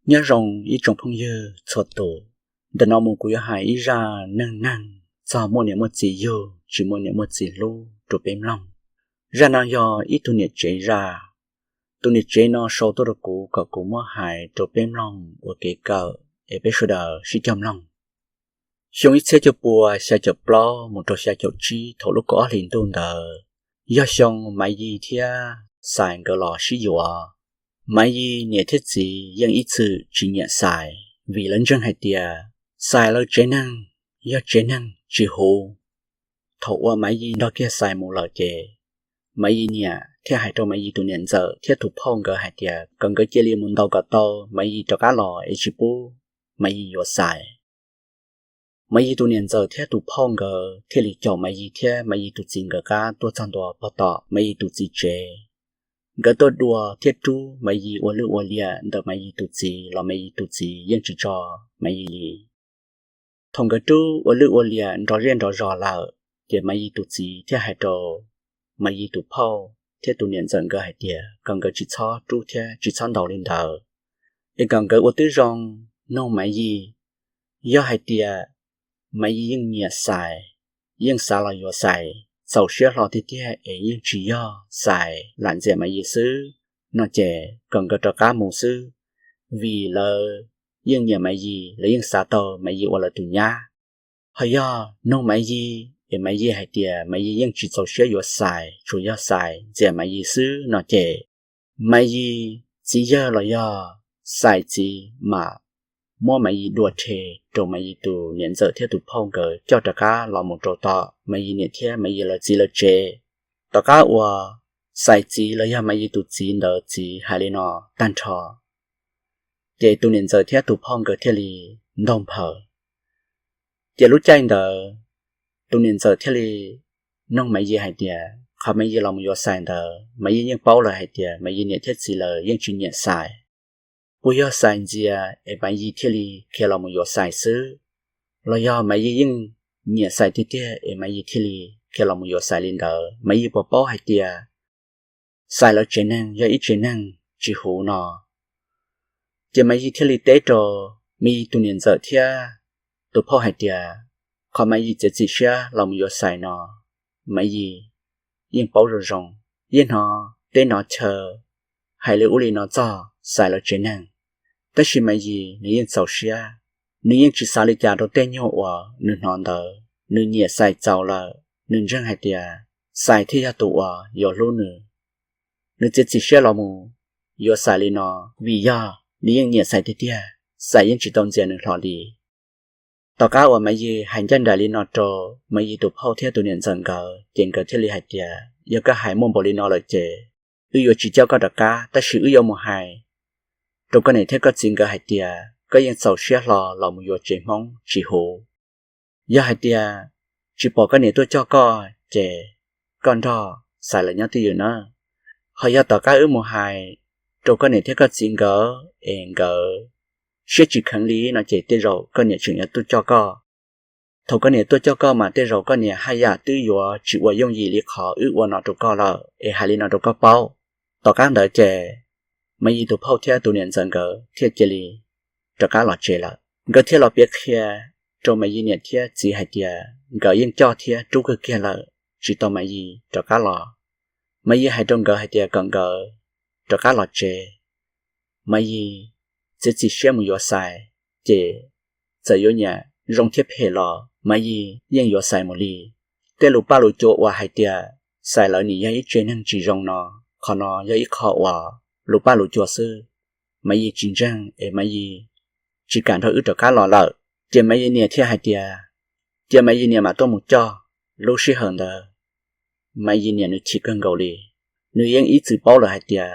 Nyob zoo ib tsoom phooj ywg txhua tus, ntawm no mus kuv yuav hais ib zaj neeg neeg txog muaj niam muaj txiv yug tsis muaj niam muaj txiv hlub rau peb mloog. Zaj no yog ib tug niam tsev zaj. Tus niam tsev no sau tuaj rau kuv kom kuv muab hais rau peb mloog ua kev kawm es peb sawv daws sib cog mloog. Xyoo ib txhiab cuaj pua xya caum plaub mus rau xya caum tsib thaum lub kaum ob hlis ntuj ntawd, yog xyoo Maiv Yig thiab Xais nkawd los sib yuav. Maiv Yig niam thiab txiv yeej ib txwm tsis nyiam Xais vim lawv ntseeg hais tias Xais lawv tsev neeg yog tsev neeg tsis huv. Thaum uas Maiv Yig nrog kiag Xais mus lawm ces Maiv Yig niam thiaj hais rau Maiv Yig tus niam ntxawm thiab tus phauj nkawd hais tias kom nkawd cia li mus ntaus kom tau Maiv Yig rov qab los es tsis pub Maiv Yig yuav Xais. Maiv Yig tus niam ntxawm thiab tus phauj nkawd thiaj li caum Maiv Yig thiab Maiv Yig tus txiv nkawd qab tuaj txog ntua pog tom Maiv Yig tus txiv tsev. Nkawd tuaj dua thiab rub Maiv Yig ua lwj ua liam ntawm Maiv Yig tus txiv los Maiv Yig tus txiv yeej tsis tso Maiv Yig li. Thaum nkawd rub ua lwj ua liam nrov zej nrov zos lawm, ces Maiv Yig tus txiv thiaj hais rau Maiv Yig tus phauj thiab tus niam ntxawm nkawd hais tias kom nkawd tsis txhob rub thiab tsis txhob ntaus li ntawd, es kom nkawd ua tib zoo nug Maiv Yig. Yog hais tias Maiv Yig yeej nyiam Xais, yeej xav los yuav Xais, txaus siab hlo tiag tiag es yeej tsis yog Xais lam ntxias Maiv Yig xwb no ces kom nkawd rov qab mus xwb, vim lawv yeej nyiam Maiv Yig, lawv yeej xav tau Maiv Yig ua lawv tus nyab. Ho yog nug Maiv Yig es Maiv Yig hais tias Maiv Yig yeej tsis txaus siab yuav Xais, tsuas yog Xais ntxias Maiv Yig xwb no ces Maiv Yig txiv yawg los yog Xais txiv mam muab Maiv Yig dua rhe rau Maiv Yig tus niam ntxawm thiab tus phauj nkawd coj rov qab los mus rau tom Maiv Yig niam thiab Maiv Yig lawv txiv lawv tsev. Tom qab uas Xais txiv los yog Maiv Yig tus txiv ntawd txiv hais li no tag nrho, ces tus niam ntxawm thiab tus phauj nkawd thiaj li ntaug nphaws. Ces lub caij ntawd tus niam ntxawm thiaj li nug Maiv Yig hais tias qhov Maiv Yig los mus yuav Xais ntawd, Maiv Yig yeej paub lawm hais tias Maiv Yig niam thiab txiv lawv yeej tsis nyiam Xais. Puas yog Xais ntxias es Maiv Yig thiaj li khiav los mus yuav Xais xwb, los yog Maiv Yig yeej nyiam Xais tiag tiag es Maiv Yig thiaj li khiav los mus yuav Xais li ntawd? Maiv Yig puas paub hais tias Xais lawv tsev neeg yog ib tsev neeg tsis huv no? Ces Maiv Yig thiaj li teb rau Maiv Yig tus niam ntxawm thiab tus phauj hais tias qhov Maiv Yig txiav txim siab los mus yuav Xais no, Maiv Yig yeej paub zoo zoo, yeej hnov teb hnov chaw hais li ub li no txog Xais lawv tsev neeg. Tab sis Maiv Yig nws yeej txaus siab, nws yeej tsis xav li cas rau tej nyuag uas nws hnov ntawd. Nws nyiam Xais txaus lawm, nws ntseeg hais tias Xais thiaj yog tus uas yuav hlub nws. Nws txiav txim siab los mus yuav Xais li no vim yog nws yeej nyiam Xais tiag tiag, Xais yeej tsis tau ntxias nws hlo li. Tom qab uas Maiv Yig hais ncaj nraim li no rau Maiv Yig tus phauj thiab tus niam ntxawm nkawd, ces nkawd thiaj li hais tias yog koj hais muaj npaum li no lawm ces wb yuav tsis coj koj rov qab, tab sis wb yuav mus hais rau koj niam thiab koj txiv nkawd hais tias koj yeej txaus siab hlo los mus yuav tsev Hmoob tsis huv. Yog hais tias tsis pom koj niam tuaj coj koj ces koj nrog Xais lawv nyob twj ywm na. Ho yog tom qab wb mus hais rau koj niam thiab koj txiv nkawd es nkawd siab tsis kheev li no ces tej zaum koj niam tseem yuav tuaj coj koj. Thaum koj niam tuaj coj koj mas tej zaum koj niam haj yam twb yuav tsis ua yooj yim li qhov wb ua no rau koj lawm es hais li no rau koj paub. Tom qab ntawd ces Maiv Yig tus phauj thiab tus niam ntxawm nkawd thiaj cia li rov qab los tsev lawm. Nkawd thiaj los piav qhia rau Maiv Yig niam thiab txiv hais tias nkawd yeej coj thiab rub kawg kiag lawm, tsis tau Maiv Yig rov qab los. Maiv Yig hais rau nkawd hais tias kom nkawd rov qab los tsev. Maiv Yig txiav txim siab mus yuav Xais, ces txawm yuav nyiam zoo thiab phem los Maiv Yig yeej yuav Xais mus li. Tej lus paj lus cua uas hais tias Xais lawv nim yog ib tsev neeg tsis zoo no, qhov no yog ib qho uas lus paj lus cua xwb. Maiv Yig tsis ntseeg es Maiv Yig tsis kam nrog wb rov qab los lawm. Ces Maiv Yig niam thiaj hais tias cia Maiv Yig niam mam tuaj mus coj. Lub sij hawm ntawd Maiv Yig niam nws chim kawg nkaus li. Nws yeej ib txwm paub lawm hais tias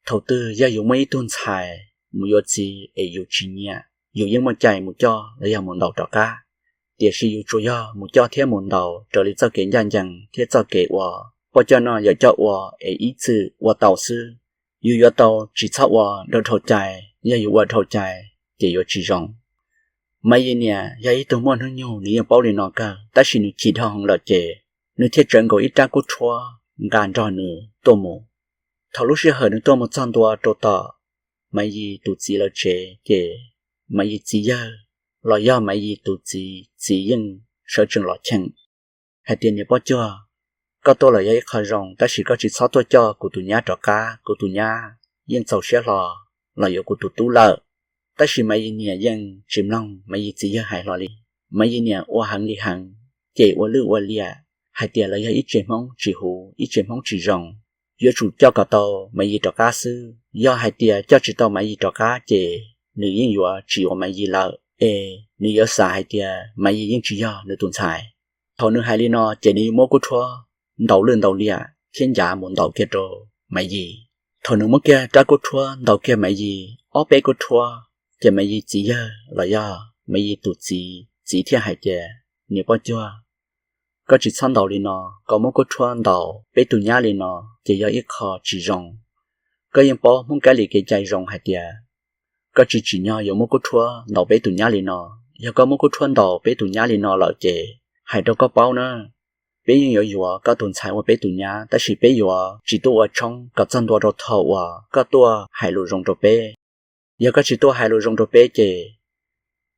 thaum twg yog yus muaj ib tug ntxhais mus yuav txiv es yus tsis nyiam, yus yeej muaj cai mus coj los yog mus ntaus rov qab. Tiam sis yus tsuas yog mus coj thiab mus ntaus raws li txoj kev ncaj ncees thiab txoj kev uas poj coj noj yawm coj ua es ib txwm ua tau xwb. Yus yuav tau tsis txhob ua dhau dhau cai, yog yus ua dhau cai ces yuav tsis zoo. Maiv Yig niam yog ib tug muaj hnub nyoog, nws yeej paub li no kawg, tab sis nws chim dhau heev lawm ces nws thiaj tsawv nkaus ib rab kub rhuab nqa nrog nws tuaj mus. Thaum lub sij hawm nws tuaj mus txog ntua rau tom Maiv Yis tus txiv lawv tsev ces Maiv Yis txiv yawg los yog Maiv Yis tus txiv txiv yeej sawv tsees los cheem hais tias, Niam poj cuag, koj tuaj los yog ib qho zoo, tab sis koj tsis txhob tuaj coj kuv tus nyab rov qab. Kuv tus nyab yeej txaus siab hlo los yuav kuv tus tub lawm. Tab sis Maiv Yis niam yeej tsis mloog Maiv Yis txiv yawg hais hlo li. Maiv Yis niam ua heev li heev, ces ua lwj ua liam hais tias lawv yog ib tsev Hmoob tsis huv, ib tsev Hmoob tsis zoo, yuav tsum coj kom tau Maiv Yis rov qab xwb. Yog hais tias coj tsis tau Maiv Yis rov qab ces nws yeej yuav tsis yuav Maiv Yis lawm, es nws yuav xav hais tias Maiv Yis yeej tsis yog nws tus ntxhais. Thaum nws hais li no ces nws yuav muab kuj rhuab ntaus lwj ntaus liam thiab ncav mus ntaus kiag rau Maiv Yis. Thaum nws muab kiag rab kuj rhuab ntaus kiag Maiv Yis ob peb kuj rhuab, ces Maiv Yis txiv yawg los yog Maiv Yis tus txiv txiv thiaj hais tias, Niam poj cuag, koj tsis txhob ntaus li no. Koj muab kuj rhuab ntaus peb tus nyab li no ces yog ib qho tsis zoo. Koj yeej paub Hmoob Kab Lis kev cai zoo hais tias koj tsis tsim nyog yuav muab kuj rhuab ntaus peb tus nyab li no. Yog koj muab kuj rhuab ntaus peb tus nyab li no lawm ces hais rau koj paub na, peb yeej yuav yuav koj tus ntxhais ua peb tus nyab, tab sis peb yuav tsis tuaj ua tshoob kom txog ntua rau thaum uas koj tuaj hais lus zoo rau peb. Yog koj tsis tuaj hais lus zoo rau peb ces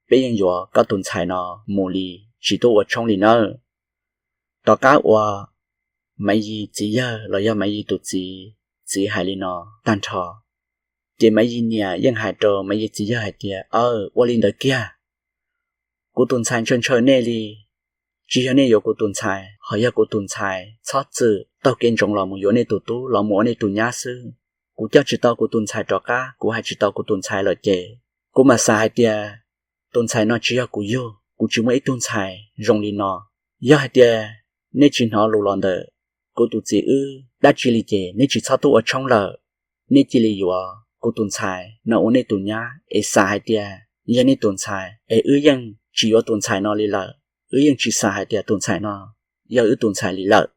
peb yeej yuav koj tus ntxhais no mus li, tsis tuaj ua tshoob li nawb. Tom qab uas Maiv Yis txiv yawg los yog Maiv Yis tus txiv txiv hais li no tag nrho, ces Maiv Yis niam yeej hais rau Maiv Yis txiv yawg hais tias, Aw, ua li ntawd kiag, kuv tus ntxhais ntshaw ntshaw nej li. Tsis yog nej yuav kuv tus ntxhais, ho yog kuv tus ntxhais txhob txwm taug kev ntsoov los mus yuav nej tus tub los mus ua nej tus nyab xwb. Kuv coj tsis tau kuv tus ntxhais rov qab, kuv hais tsis tau kuv tus ntxhais lawm ces kuv mam xav hais tias tus ntxhais no tsis yog kuv yug, kuv tsis muaj ib tug ntxhais zoo li no. Yog hais tias nej tsis hnov lus los ntawm kuv tus txiv wb dab tsi li ces nej tsis txhob tuaj ua tshoob lawm. Nej cia li yuav kuv tus ntxhais no ua nej tus nyab es xav hais tias yog nej tus ntxhais, es wb yeej tsis yuav tus ntxhais no li lawm. Wb yeej tsis xav hais tias tus ntxhais no yog wb tus ntxhais li lawm.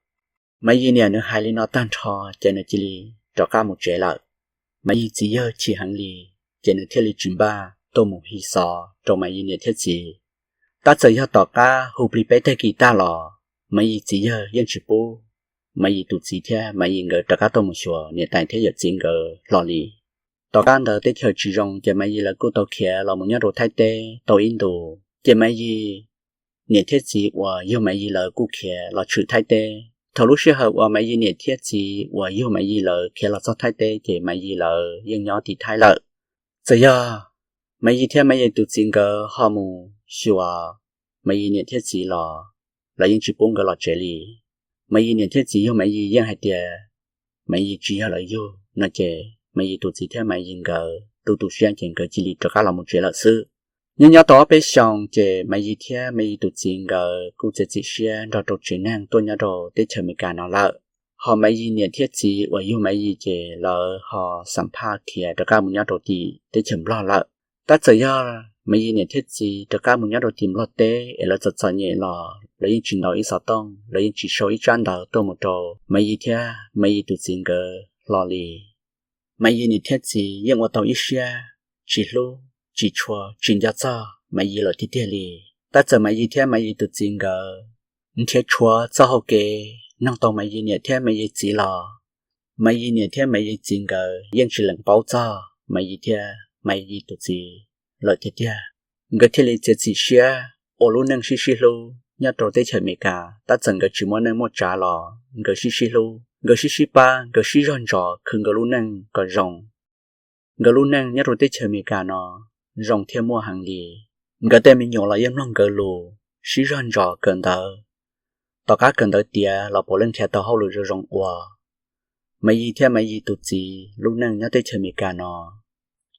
Maiv Yis niam nws hais li no tag nrho ces nws cia li rov qab mus tsev lawm. Maiv Yis txiv yawg chim heev li, ces nws thiaj li tsis npaj tuaj mus hi xov rau Maiv Yis niam thiab txiv. Tab txawm yog tom qab hu plig peb tag kis tag los Maiv Yis txiv yawg yeej tsis pub Maiv Yis tus txiv thiab Maiv Yis nkawd rov qab tuaj mus xyuas niam tais thiab yawm txiv nkawd hlo li. Tom qab ntawd teb chaws tsis zoo ces Maiv Yis lawv kuj tau khiav los mus nyob rau Thaib teb tau ib ntus, ces Maiv Yis niam thiab txiv uas yug Maiv Yis lawv kuj khiav los tshwm Thaib teb. Thaum lub sij hawm uas Maiv Yis niam thiab txiv uas yug Maiv Yis lawv khiav los txog Thaib teb ces Maiv Yis lawv yeej nyob tim Thaib lawm. Txawm yog Maiv Yis thiab Maiv Yis tus txiv nkawd ho mus xyuas Maiv Yis niam thiab txiv los lawv yeej tsis pub nkawd los tsev li. Maiv Yis niam thiab txiv yug Maiv Yis yeej hais tias Maiv Yis tsis yog lawv yug no ces Maiv Yis tus txiv thiab Maiv Yis nkawd tu tu siab ces nkawd cia li rov qab los mus tsev lawm xwb. Nyob nyob tau ob peb xyoos ces Maiv Yis thiab Maiv Yis tus txiv nkawd kuj txiav txim siab nrog rau tsev neeg tuaj nyob rau teb chaws Amelikas no lawm. Ho Maiv Yis niam thiab txiv uas yug Maiv Yis ces lawv ho xam phaj khiav rov qab mus nyob rau tim teb chaws Nplog lawm. Tab txawm yog Maiv Yis niam thiab txiv rov qab mus nyob rau tim Nplog teb es lawv txom txom nyem los lawv yeej tsis ntaus ib xov tooj, lawv yeej tsis sau ib tsab ntawv tuaj mus rau Maiv Yis thiab Maiv Yis tus txiv nkawd hlo li. Maiv Yis niam thiab txiv yeej ua tau ib siab tsis hlub, tsis tshua, tsis nco txog Maiv Yis lawm tiag tiag li. Tab txawm Maiv Yis thiab Maiv Yis tus txiv nkawd nrhiav tshuav txoj hau kev nug tau Maiv Yis niam thiab Maiv Yis txiv los Maiv Yis niam thiab Maiv Yis txiv nkawd yeej tsis lees paub txog Maiv Yis thiab Maiv Yis tus txiv lawm tiag tiag. Nkawd thiaj li txiav txim siab ua lub neej sib sib hlub nyob rau teb chaws Amelikas. Tab txawm nkawd tsis muaj neej muaj tsav los nkawd sib sib hlub, nkawd sib sib pab, nkawd sib zog ntsos khwv nkawd lub neej kom zoo. Nkawd lub neej nyob rau teb chaws Amelikas no zoo thiab muaj heev li. Nkawd tej me nyuam los yeej mloog nkawd lus, sib zog ntsos kawm ntawv. Tom qab kawm ntawv tiav los puav leej nrhiav tau hauj lwm zoo zoo ua. Maiv Yis thiab Maiv Yis tus txiv lub neej nyob teb chaws Amelikas no,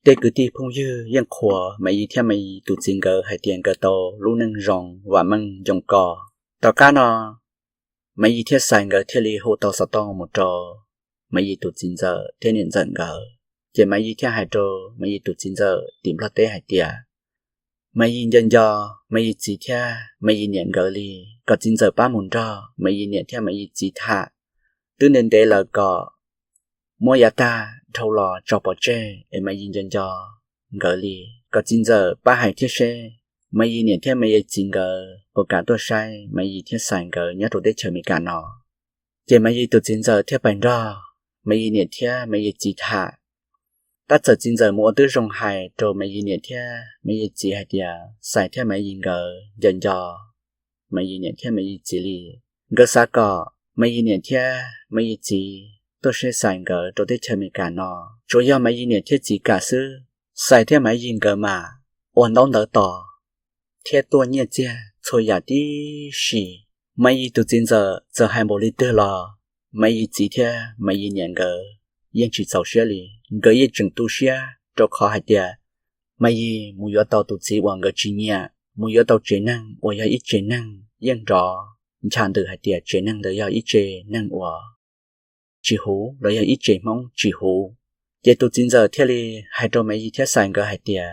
tej kwv tij phooj ywg yeej qhuas Maiv Yis thiab Maiv Yis tus txiv nkawd hais tias nkawd tau lub neej zoo vam meej nco koj. Tom qab no Maiv Yis thiab Xais nkawd thiaj li hu tau xov tooj mus rau Maiv Yis tus txiv ntxawm thiab niam ntxawm nkawd. Ces Maiv Yis thiaj hais rau Maiv Yis tus txiv ntxawm tim Nplog teb hais tias Maiv Yis nco nco Maiv Yis txiv thiab Maiv Yis niam nkawd li, kom txiv ntxawm pab mus nrog Maiv Yis niam thiab Maiv Yis txiv tham. Twb ntev ntev lawm kom muab yav tag dhau los tso pov tseg es Maiv Yis nco nco nkawd li, kom txiv ntxawm pab hais thiab seb Maiv Yis niam thiab Maiv Yis txiv nkawd puas kam tuaj saib Maiv Yis thiab Xais nkawd nyob rau teb chaws Amelikas no. Ces Maiv Yis tus txiv ntxawm thiaj pais nrog Maiv Yis niam thiab Maiv Yis txiv tham. Tab txawm txiv ntxawm mus ua twb zoo hais rau Maiv Yis niam thiab Maiv Yis txiv hais tias Xais thiab Maiv Yis nkawd nco nco Maiv Yis niam thiab Maiv Yis txiv li. Nkawd xav kom Maiv Yis niam thiab Maiv Yis txiv tuaj saib Xais nkawd rau teb chaws Amelikas no, tsuas yog Maiv Yis niam thiab txiv kam xwb. Xais thiab Maiv Yis nkawd mas ua ntaub ntawv tos thiab tuaj nyiaj txiag txhua yam tib si. Maiv Yis tus txiv ntxawm txawm hais npaum li twg los Maiv Yis txiv thiab Maiv Yis niam nkawd yeej tsis txaus siab li. Nkawd yeej tseem tu siab rau qhov hais tias Maiv Yis mus yuav tau tus txiv uas nkawd tsis nyiam, mus yuav tau tsev neeg uas yog ib tsev neeg yeej nrov ncha ntws hais tias tsev neeg ntawd yog ib tsev neeg uas tsis huv los yog ib tsev Hmoob tsis huv. Ces tus txiv ntxawm thiaj li hais rau Maiv Yis thiab Xais nkawd hais tias,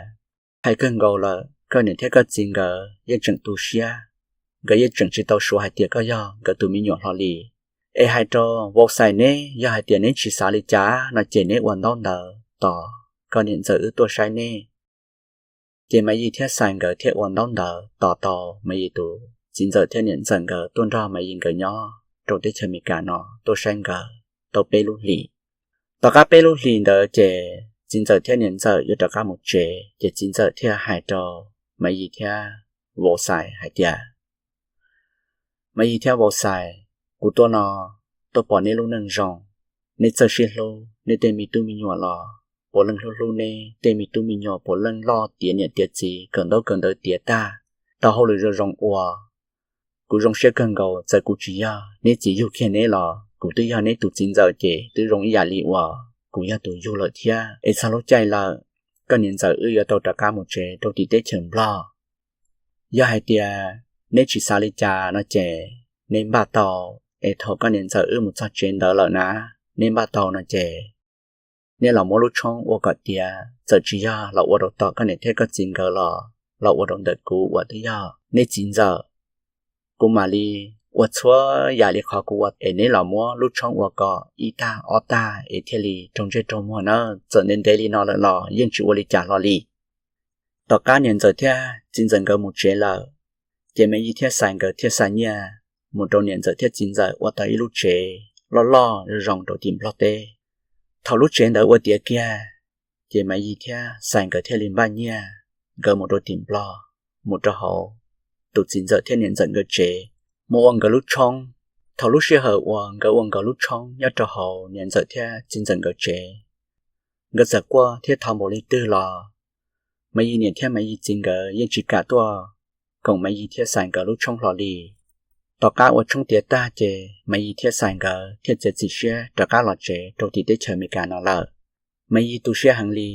hais kawg nkaus lawm, koj niam thiab koj txiv nkawd yeej tseem tu siab, nkawd yeej tseem tsis tau suav hais tias koj yog nkawd tus me nyuam hlo li. Es hais rau Vauv Xais neb, yog hais tias neb tsis xav li cas no ces neb ua ntaub ntawv tos koj niam ntxawm wb tuaj saib neb. Ces Maiv Yis thiab Xais nkawd thiaj ua ntaub ntawv tos tau Maiv Yis tus txiv ntxawm thiab niam ntxawm nkawd tuaj nrog Maiv Yis nkawd nyob rau teb chaws Amelikas no tuaj saib nkawd tau peb lub hlis. Tom qab peb lub hlis ntawd ces txiv ntxawm thiab niam ntxawm yuav rov qab mus tsev, ces txiv ntxawm thiaj hais rau Maiv Yis thiab Vauv Xais hais tias, Maiv Yis thiab Vauv Xais, kuv tuaj no tuaj pom neb lub neej zoo, neb txawj sib hlub, neb tej me tub me nyuam los puav leej hlub hlub neb, tej me tub me nyuam puav leej loj tiav niam tiav txiv, kawm ntaub kawm ntawv tiav tag, tau hauj lwm zoo zoo ua. Kuv zoo siab kawg nkaus, txawm kuv tsis yog neb txiv yug kiag neb los kuv twb yog neb tus txiv ntxawm ces twb zoo ib yam li uas kuv yog tus yug lawm thiab. Es txog lub caij lawm, koj niam ntxawm wb yuav tau rov qab mus tsev rau tim teb chaws Nplog. Yog hais tias neb tsis xav li cas no ces neb npaj tau, es thaum koj niam ntxawm wb mus txog tsev ntawd lawm na, neb npaj tau no ces neb los muab lub tshoob ua kom tiav, txawm tsis yog los ua rau tom koj niam thiab koj txiv nkawd los los ua rau ntawm kuv uas twb yog neb txiv ntxawm. Kuv mam li ua txhua yam li qhov kuv ua, es neb los muab lub tshoob ua kom ib tag ob tag es thiaj li raug ntsej raug muag nawb. Txawm ntev ntev li no lawm los yeej tsis ua li cas hlo li. Tom qab niam ntxawm thiab txiv ntxawm nkawd mus tsev lawm, ces Maiv Yis thiab Xais nkawd thiaj xa nyiaj mus rau niam ntxawm thiab txiv ntxawm ua tau ib lub tsev loj loj zoo zoo rau tim Nplog teb. Thaum lub tsev ntawd ua tiav kiag, ces Maiv Yis thiab Xais nkawd thiaj li npaj nyiaj, nkawd mus rau tim Nplog, mus rau hauv tus txiv ntxawm thiab niam ntxawm nkawd tsev, mus ua nkawd lub tshoob. Thaum lub sij hawm uas nkawd ua nkawd lub tshoob nyob rau hauv niam ntxawm thiab txiv ntxawm nkawd tsev, nkawd txawm quaj thiab thov npaum li twg los Maiv Yis niam thiab Maiv Yis txiv nkawd yeej tsis kam tuaj koom Maiv Yis thiab Xais nkawd lub tshoob hlo li. Tom qab ua tshoob tiav tag ces Maiv Yis thiab Xais nkawd thiaj txiav txim siab rov qab los tsev rau tim teb chaws Amelikas no lawm. Maiv Yis tu siab heev li,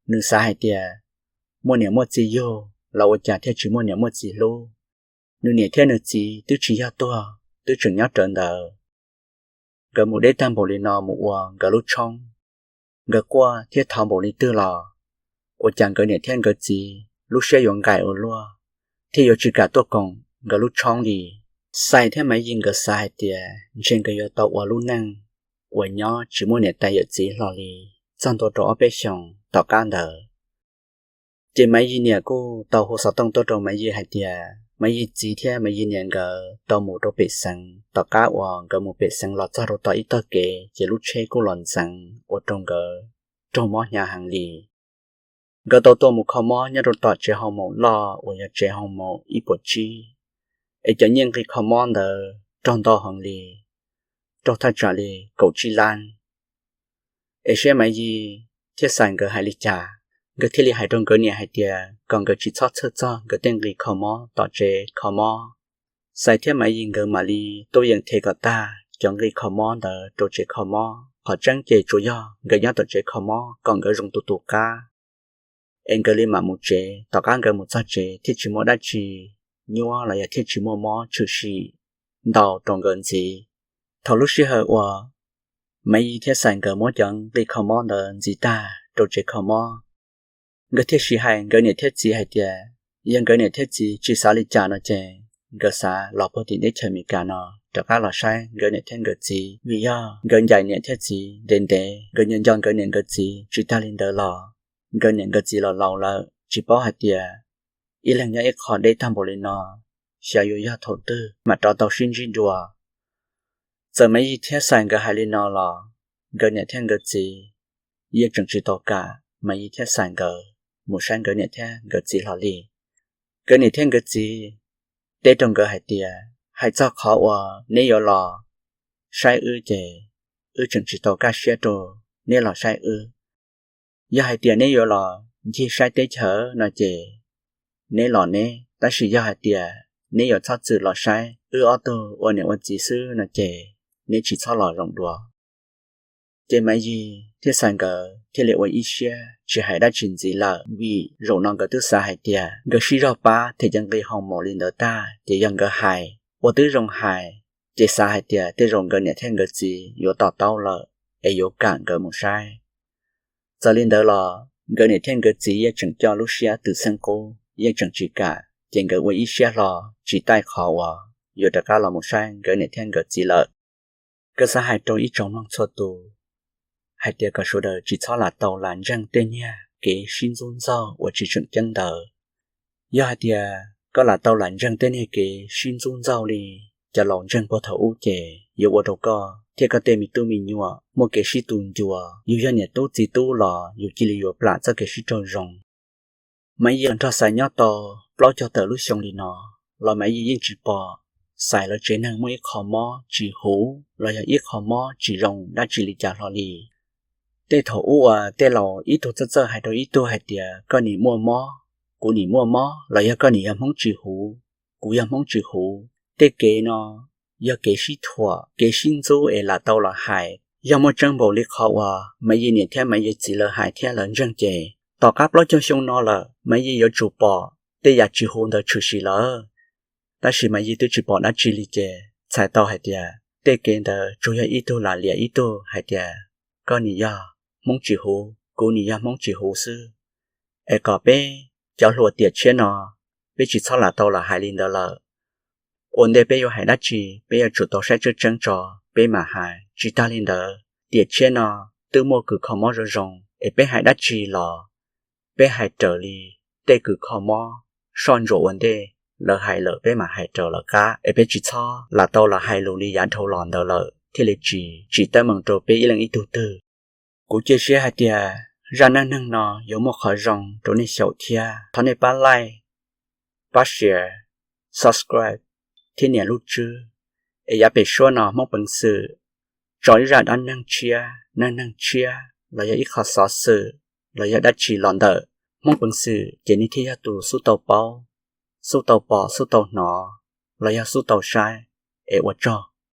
nws xav hais tias muaj niam muaj txiv yug los ua cas thiaj tsis muaj niam muaj txiv hlub. Nws niam thiab nws txiv twb tsis yog tuag, twb tseem nyob rawv ntawd. Nkawd mus deb tag npaum li no mus ua nkawd lub tshoob, nkawd quaj thiab thov npaum li twg los ua cas nkawd niam thiab nkawd txiv lub siab yuav nqaim ua luaj, thiaj yuav tsis kam tuaj koom nkawd lub tshoob li. Xais thiab Maiv Yis nkawd xav hais tias ntshe nkawd yuav tau ua lub neej uas nyob tsis muaj niam tais yawm txiv hlo li txog ntua rau ob peb xyoos tom qab ntawd. Ces Maiv Yis niam kuj tau hu xov tooj tuaj rau Maiv Yis hais tias Maiv Yis txiv thiab Maiv Yis niam nkawd tau mus rau pem xeev. Tom qab uas nkawd mus pem xeev los txog rau tom ib tog kev ces lub tsheb kuj los ntxeev ua rau nkawd raug mob hnyav heev li. Nkawd tau tuaj mus kho mob nyob rau tom tsev hoo maum loj uas yog tsev hoo maum ib puas tsib, es cov nyiaj nqi kho mob ntawd raug ntau heev li, raug thaj tsam li kaum tsib lab. Es saib Maiv Yis thiab Xais nkawd hais li cas, nkawd thiaj li hais rau nkawd niam hais tias kom nkawd tsis txhob txhawj txog nkawd tej nqi kho mob tom tsev kho mob. Xais thiab Maiv Yis nkawd mam li tuaj yeem them kom tag cov nqi kho mob ntawd rau tsev kho mob. Qhov tseeb ces tsuas yog nkawd nyob tom tsev kho mob kom nkawd zoo tus tus qab, es nkawd li mam mus tsev. Tom qab nkawd mus txog tsev thiaj tsis muaj dab tsi nyuab los yog thiaj tsis muaj mob tshwm sim ntau rau nkawd ntxiv. Thaum lub sij hawm uas Maiv Yis thiab Xais nkawd muab cov nqi kho mob ntawd ntxiv tag rau tsev kho mob, nkawd thiaj siv hais nkawd niam thiab txiv hais tias yog nkawd niam thiab txiv tsis xav li cas no ces nkawd xav los puag tim teb chaws Amelikas no rov qab los saib nkawd niam thiab nkawd txiv, vim yog nkawd ncaim niam thiab txiv ntev ntev, nkawd nco nco nkawd niam nkawd txiv. Tsis tag li ntawd los nkawd niam nkawd txiv los laus lawm, tsis paub hais tias ib leeg nyob ib qho deb tag npaum li no, xyov yuav yog thaum twg mam rov tau sib ntsib dua. Txawm Maiv Yis thiab Xais nkawd hais li no los nkawd niam thiab nkawd txiv yeej tseem tsis tau kam Maiv Yig thiab Xais nkawd mus saib nkawd niam thiab nkawd txiv hlo li. Nkawd niam thiab nkawd txiv teb rau nkawd hais tias, hais txog qhov uas neb yuav los saib wb ces wb tseem tsis tau kaj siab rau neb los saib wb. Yog hais tias neb yuav los ncig saib teb chaws no ces neb los neb, tab sis yog hais tias neb yuav txhob txwm los saib wb ob tug ua niam ua txiv xwb no ces neb tsis txhob los zoo dua. Ces Maiv Yig thiab Xais nkawd thiaj li ua ib siab tsis hais dab tsi ntxiv lawm, vim zaum no nkawd twb xav hais tias nkawd sib zog pab them cev nqi hoo maum li ntawd tag ces yog nkawd hais uas twb zoo hais, ces xav hais tias tej zaum nkawd niam thiab nkawd txiv yuav to taub lawm es yuav kam nkawd mus saib. Txawm li ntawd los nkawd niam thiab nkawd txiv yeej tseem coj lub siab twm xeeb qub, yeej tseem tsis kam, ces nkawd ua ib siab hlo tsis taij qhov uas yuav rov qab los mus saib nkawd niam thiab nkawd txiv lawm. Nkawd xav hais rau ib tsoom mloog txhua tus hais tias kom sawv daws tsis txhob lam tau lam ntseeg tej niag kev sib ntxub ntxaug uas tsis tseem ceeb ntawd. Yog hais tias koj lam tau lam ntseeg tej niag kev sib ntxub ntxaug li cov laus ntseeg puag thaum ub ces yuav ua rau koj thiab koj tej me tub me nyuam muaj kev sib tu ncua, yus yog niam tub txiv tub los yus cia li yuav plam txoj kev sib raug zoo. Maiv Yig los nrog Xais nyob tau plaub caug tawm lub xyoo li no los Maiv Yig yeej tsis pom Xais lawv tsev neeg muaj ib qho mob tsis huv los yog ib qho mob tsis zoo dab tsi li cas hlo li. Tej thaum ub uas tej laus ib tug txawj txawj hais rau ib tug hais tias koj nim muaj mob, kuv nim muaj mob, los yog koj nim yog Hmoob tsis huv, kuv yog Hmoob tsis huv, tej kev no yog kev sib thuam kev sib ntxub es lam tau los hais. Yog muaj tseeb npaum li qhov uas Maiv Yig niam thiab Maiv Yig txiv lawv hais thiab lawv ntseeg ces tom qab plaub caug xyoo no lawm Maiv Yig yuav tsum pom tej yam tsis huv ntawd tshwm sim lawm. Tab sis Maiv Yig twb tsis pom dab tsi li ces txhais tau hais tias tej kev ntawd tsuas yog ib tug lam liam ib tug hais tias koj nim yog Hmoob tsis huv, kuv nim yog Hmoob tsis huv xwb. Es kom peb cov hluas tiam tshiab no peb tsis txhob lam tau los hais li ntawd lawm. Ua ntej peb yuav hais dab tsi peb yuav tsum tau saib tseeb tseeb tso peb mam hais. Tsis tag li ntawd tiam tshiab no twb muaj kws kho mob zoo zoo es peb hais dab tsi los peb hais raws li tej kws kho mob soj ntsuam ua ntej lawv hais lawm peb mam hais raws lawv qab es peb tsis txhob lam tau los hais lus li yav dhau los ntawd lawm thiaj li tsis tsim teeb meem rau peb ib leej ib tug twg. Kuv cia siab hais tias zaj neej neeg no yuav muaj qhov zoo rau nej xyaum thiab thov nej pab like, pab share, subscribe thiab nias lub tswb es yav pem suab no Hmoob Peev Xwm tso ib zaj dab neeg tshiab, neej neeg tshiab los yog ib qho xov xwm los yog dab tsi los ntawm Hmoob Peev Xwm ces nej thiaj yog tus xub tau paub, xub tau pom, xub tau hnov los yog xub tau saib. Es ua tsaug.